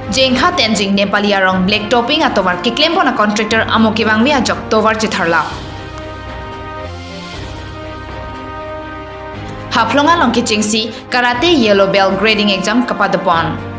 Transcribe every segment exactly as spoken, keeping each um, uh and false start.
Jengkha Tenzing Nepali arong black topping atovar keklempon a contractor amo kevangve ajok tovar chetharlap. Haflong along kechengsi karate yellow belt grading exam kapadopon.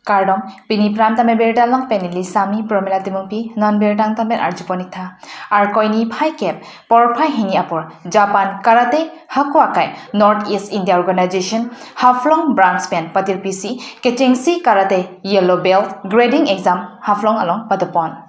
Kardom, pini Prime Time birta along pen neli Sami Promila Timungpi, non birta angtan pen arjupon-iktha. Arkoi niphai kep, porphai hini apor, Japan Karate Hako Akai, North East India Organization, Haflong Branch pen patirpisi, kechengsi karate yellow belt grading exam Haflong along padopon.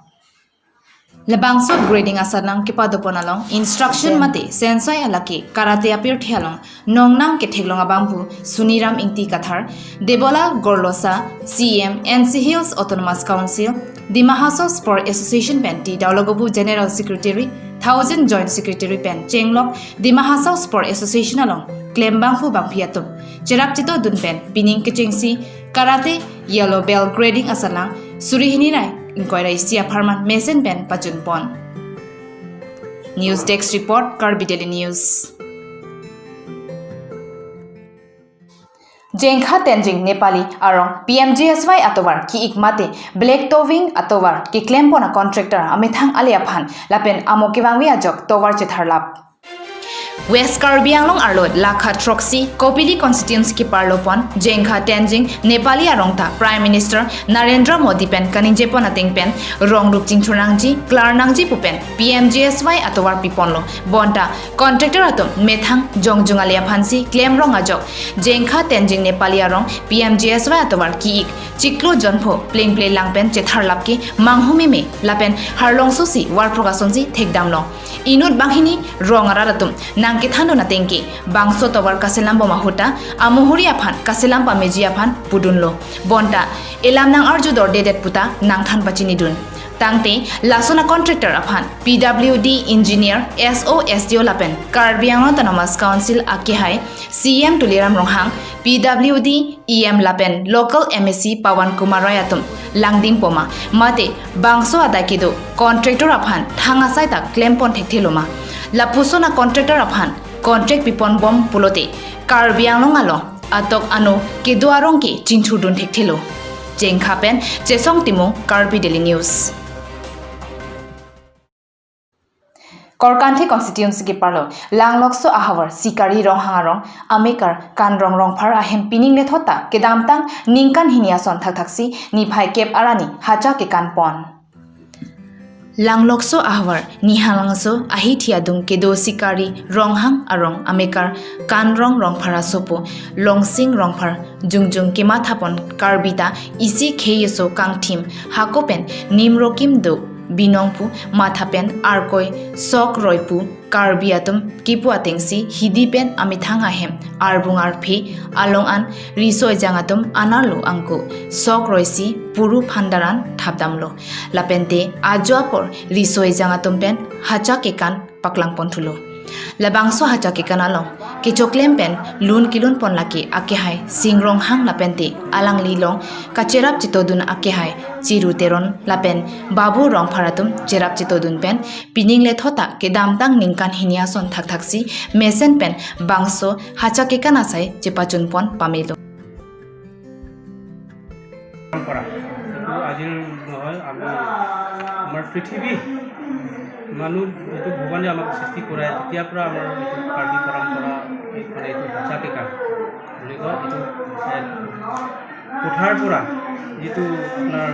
Labangso grading asatnang kepadopon along instruction mate sensai alake karate apirthe along nongnam ketheklong abangphu Suniram Ingti Kathar, Debolal Gorlosa, C M, N C Hills Autonomous Council, Dima Hasao Sport Association pen T Daulagupu General Secretary, Thousand Joint Secretary pen chenglok Dima Hasao Sport Association along klem bangphu bangphi atum cherap chetodun pen pining kechengsi karate yellow belt grading asatnang suri hini ra ingkoi ra isi apharman mesen pen pachunpon. News Desk Report, Karbi Daily News. Jengkha Tenzing Nepali arong P M G S Y atovar ki-ik mate black topping atovar keklempon a contractor amethang ale aphan lapen amo kevangve ajok tovar chetharlap. West Karbi Anglong arlo lakha throksi Kopili constituency keparlopon Jengkha Tenzing Nepali arong ta Prime Minister Narendra Modi pen kaningjepon ateng pen rong rup chingthurnangji, klarnangji pu pen P M G S Y atovar piponlo. Bonta contractor atum methang jongjung ale aphansi klemrong ajok Jengkha Tenzing Nepali arong P M G S Y atovar ki-ik chiklo jonpho plengple lang pen chetharlap ke manghu meme lapen harlongso si varphrok asonsi thekdamlo. Inut banghini rong arat atum nangkethandun ateng ke bangso tovar kaselam bom ahut ta amuhuri aphan kaselam pameji aphan pudunlo. Bonta elam nang-arju dordedet puta nangthan pachinidun. Tangte lason a contractor aphan P W D engineer, S O, S D O lapen Karbi Anglong Autonomous Council akehai C M Tuliram Ronghang, P W D E M lapen local M A C Pawan Kumar Roy atum langding poma, mate bangso adai kedo contractor aphan thang asai ta klempon thekthelo ma. Lapuson a contractor aphan contract pipon bom pulote Karbi Anglong along atok ano kedo arong ke chingthurdun thekthelo. Jengkha pen Chesong Timung, Karbi Daily News. Korkanthi constituency keparlo Langlokso ahavar Sikari Ronghang arong amekar Kanrong Rongphar ahem pining lethot ta kedamtang ningkan hini ason thakthaksi niphai kep arni hacha kekanpon. Langlokso ahavar Nihalangso ahithi adung kedo Sikari Ronghang arong amekar Kanrong Rongphar asopo Longsing Rongphar jongjung kemathapon Karbi ta isi khei eso kangthim hako pen nimrokim do binong pu matha pen arkoi sok roi pu Karbi atum kipu atengsi hidi pen amethang ahem arbung arphe along an riso ejang atum anerlo angko sok roisi puru phandaran thapdamlo. Lapente ajo apor riso ejang atum pen hacha kekan paklangpon thulo. Labangso hacha kekan along kechoklem pen lun kelunpon lake akehai Sing Ronghang lapente alangli along kacherap chetodun akehai Chiru Teron lapen Babu Rongphar atum cherap chetodun pen pining lethot ta kedamtang ningkan hini ason thakthaksi mesen pen bangso hacha kekan asai chepachunpon pamelo. পৰম্পৰা। এইটো আজিৰ নহয়, আমি, আমাৰ পৃথিৱী, মানুহ যিটো ভগৱানে আমাক সৃষ্টি কৰায়, তেতিয়াৰ পৰা আমাৰ এইটো কাৰ্বি পৰম্পৰা, মানে এইটো হাচা কেকা বুলি কয়। এইটো, এ, পথাৰ পৰা যিটো আপোনাৰ,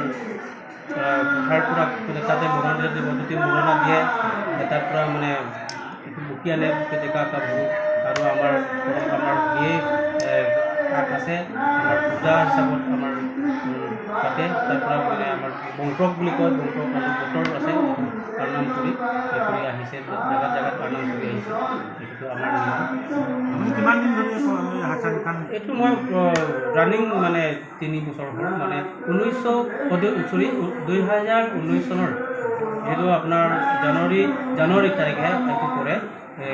এ, পথাৰ পৰা মানে তাতে মৰণা দিব, যদি মৰণা দিয়ে, তাৰ পৰা মানে এইটো বুকি আনে, কেনেকা এটা বহুত। আৰু আমাৰ, আমাৰ বিয়ে, এ, আগ আছে, আমাৰ পূজা হিচাপত আমাৰ, উম, পাতে, তাৰ পৰা মানে আমাৰ বংক্ৰক বুলি কয়, বংক্ৰক আৰু বতৰ আছে, এইটো প্ৰণাম কৰি, এ, কৰি আহিছে, জেগাত জেগাত প্ৰণাম কৰি আহিছে। এইটো আমাৰ নিয়ম। আপুনি কিমান দিন ধৰি এই হাচা কেকাখন? এইটো মই, অ, ৰানিং মানে তিনি বছৰ হ'ল, মানে ঊনৈছশ, অ, দু-, চৰি, উ-, দুই হাজাৰ ঊনৈছ চনৰ যিটো আপোনাৰ জানুৱাৰী, জানুৱাৰী তাৰিখে এইটো পৰে। এ,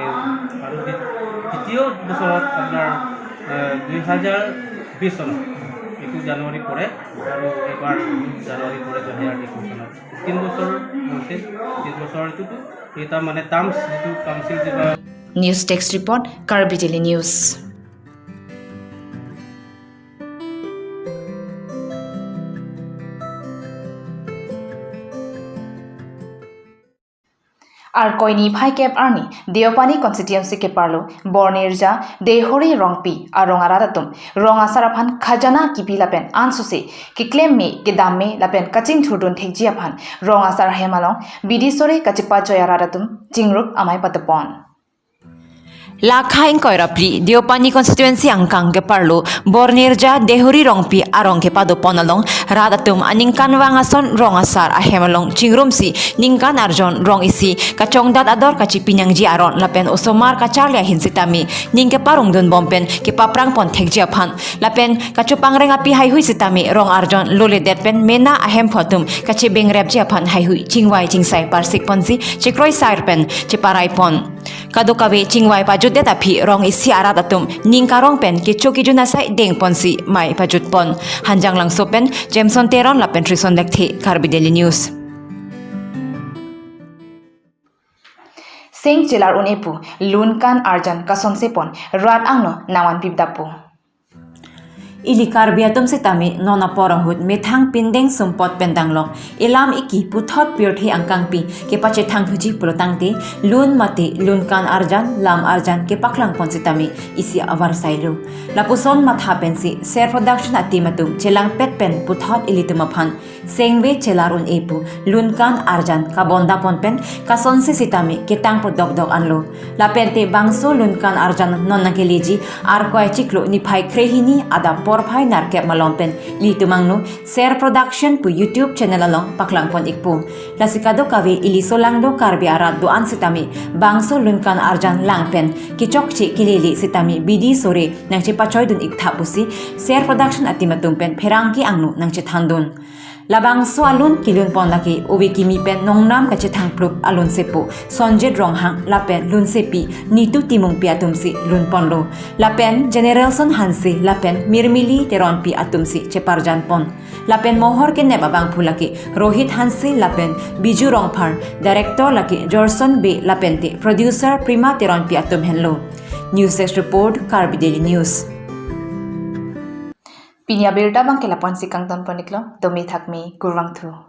আৰু দ্বি-, দ্বিতীয় বছৰত আপোনাৰ, এ, দুই হাজাৰ বিছ চনত এইটো জানুৱাৰী পৰে, আৰু এইবাৰ জানুৱাৰী পৰে দুই হাজাৰ একৈছ চনত। তিনি বছৰ হৈছে, তিনি বছৰ এইটোতো এটা মানে টাৰ্মছ যিটো কাউন্সিল যিটো News Desk Report, Karbi Daily News. Arkoi niphai kep arni Deopani constituency keparlo Bornirja Dehori Rongpi arong arat atum rong asar aphan khajana kipi lapen ansose keklem me kedam me lapen kachingthurdun thekji aphan rong asar ahem along bidi sore kachepachoi arat atum chingrum amei patupon. Lakha ingkoi ra phli Deopani constituency angkang keparlo Bornirja Dehori Rongpi arong kepadopon along rat atum aningkanvang ason rong asar ahem along chingrumsi ningkan arjon rong isi kachongdat ador kachepi nangji aron lapen osomar kacharli ahin sitame ning keparongdunbom pen kepaprangpon thekji aphan lapen kachopangreng api haihui sitame rong arjon loledet pen mena ahemphu atum kachebengrepji aphan haihui chingvai chingsai parsikponsi chekroisar pen cheparaipon. Kadokave chingvai pajutdet aphi rong isi arat atum ning karong pen kecho kejun asai dengponsi mei pajutpon. Hanjanglangso pen Jameson Teron lapen Trison Lekthe, Karbi Daily News. Seng chelar un-epo, lun kan arjan kasonsepon rat angno nangvanpidappo. Ili Karbi atum sitame non apor ahut methang pindeng sumpot pen danglok elam iki puthot pirthe angkangpi kepachethangthuji pulotangte lun mate lun kan arjan lam arjan kepaklangpon sitame isi avarsailo. Lapuson matha pensi Ser Production a-team atum chelangpet pen puthot ilitum aphan sengve chelar un-epo lun kan arjan kabondapon pen kasonse sitame ketang podokdok anlo. Lapente bangso lun kan arjan non nangkeleji Arkoi achiklo niphai krehini adap porphai nerkep malom pen ilitum angno Ser Production pu YouTube channel along paklangpon ikpo. Lasi kadokave ili solangdo Karbi arat do-an sitame bangso lun kan arjan lang pen kechokche kelele sitame bidi sore nangchepachoidun iktha pusi Ser Production a-team atum pen pherangke angno nangchethandun. Labangso alun kelunpon lake ove kimi pen nongnam kachethangplup alunsepo Sonjit Ronghang lapen lunsepi Nitu Timungpi atumsi lunponlo. Lapen Generalson Hanse lapen Mirmili Teronpi atumsi cheparjanpon. Lapen mohor kenep abangphu lake Rohit Hanse lapen Biju Rongphar, director lake Jorson Bey lapente producer Prima Teronpi atum henlo. News Desk Report, Karbi Daily News. Pini abirta abangke lapu-ansi kangtonpon iklo, dome thakme, kurvangthu.